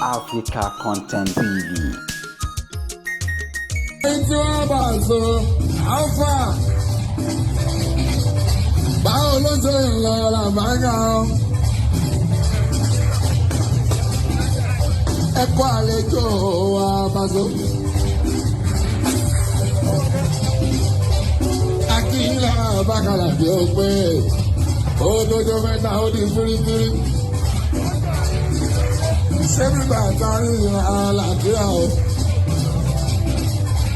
Africa Content TV. Tí wọ́n bá so alfa, báwo ló ṣe ń lọ làbáyà o? Ẹ kó àlejò wa bá so. Akínyìnlá bákàlà bí ó pé òdòdó mẹ́ta ó di fírífírí. Ṣé bíbá àtàrí àlàáfíà o?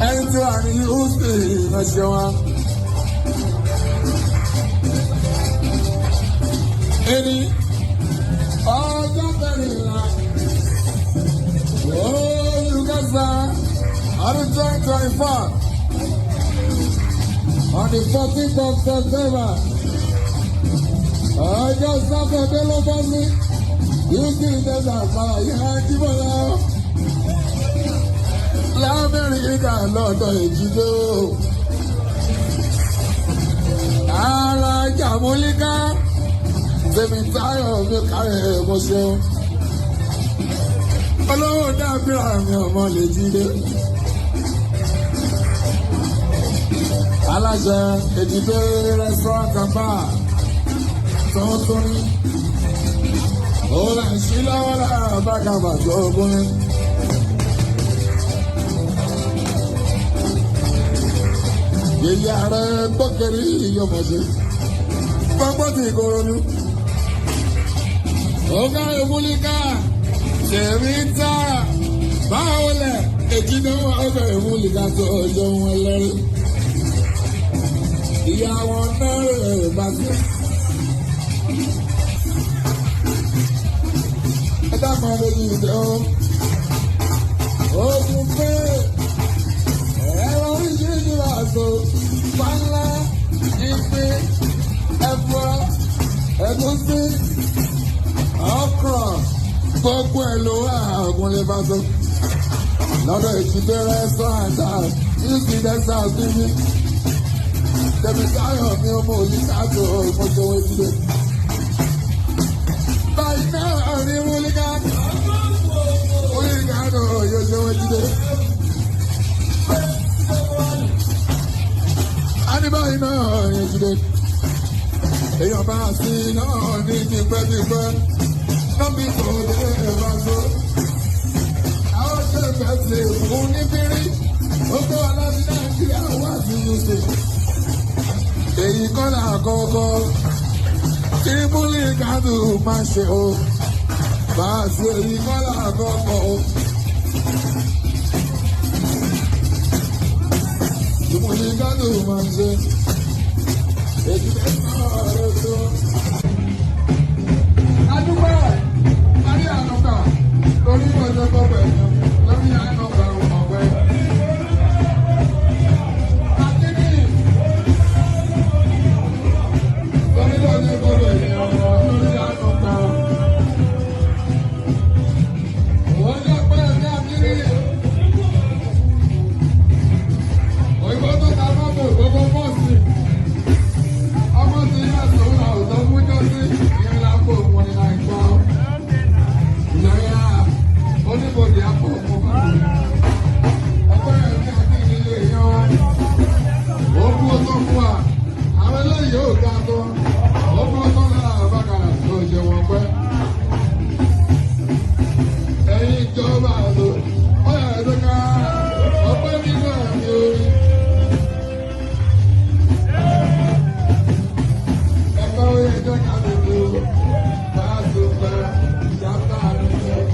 Ẹni tí wà ní Houston lọ́sẹ̀ wa. Ẹni ọjọ́ kẹrìnlá oṣù kẹsàn-án ọdún 2024, on the 14th of September, ọjọ́ Sátọ̀dé ló bọ́ sí Houston, Texas, padà yá jíbọ̀lá l'Amẹ́ríkà lọ́dọ̀ èjìdó. Ara jàmúlíká tèmi táyọ̀ mi kárẹ̀ mo ṣeun. Olówó dábìrà mi ọmọ lè jíde. Aláṣẹ Èjìdé restaurant and bar tuntun ní. Ó là ń ṣí lọ́wọ́ lára bákàbà tó ogún ní. Yèyé ààrẹ gbọ́kẹ̀rí ìyọmọ̀ṣe. Gbọ́gbọ́ ti Ìkòròdú. Ọ̀gá ìmúlíkà tèmi tá báwo lẹ̀ èjì náà ọ̀gá ìmúlíkà tó ọjọ́ wọn lẹ́rú. Ìyá wọn náà rẹ̀ bá sí. Ẹ dákun lójú ìdè o. Ogun pé ẹ̀rọ oríṣiríṣi wà so panla, ìpín, ẹ̀fọ́, ẹ̀gúsí, ọ̀kọ̀, gbogbo ẹ̀ ló wà ọ̀gùn lè bá so. Lọ́dọ̀ Èjìdé restaurant Houston, Texas níbí. Tẹ̀mí sáyọ̀ mi ọmọ òyìnbó mọ́tò Èjìdé. Báyìí náà ní Múlíkà. Múlíkà náà yóò ṣe wọ́n jíde. Adébáyìí náà yẹn jíde. Èèyàn bá sí náà ní tipẹ́tipẹ́. Nọ́bì tó dé bá so. Àwọn ṣe fẹ́ ṣe fún ní bírí. Ó gbé wa láti Nàìjíríà wá sí Houston. Èyí kọ́ là kọ́kọ́ tí Múlíkà tó máa ṣe o. Bá a ṣe èyí kọ́ là kọ́kọ́ o. Múlíkà tó máa ṣe. Èyí náà ló tó. Adúpẹ́.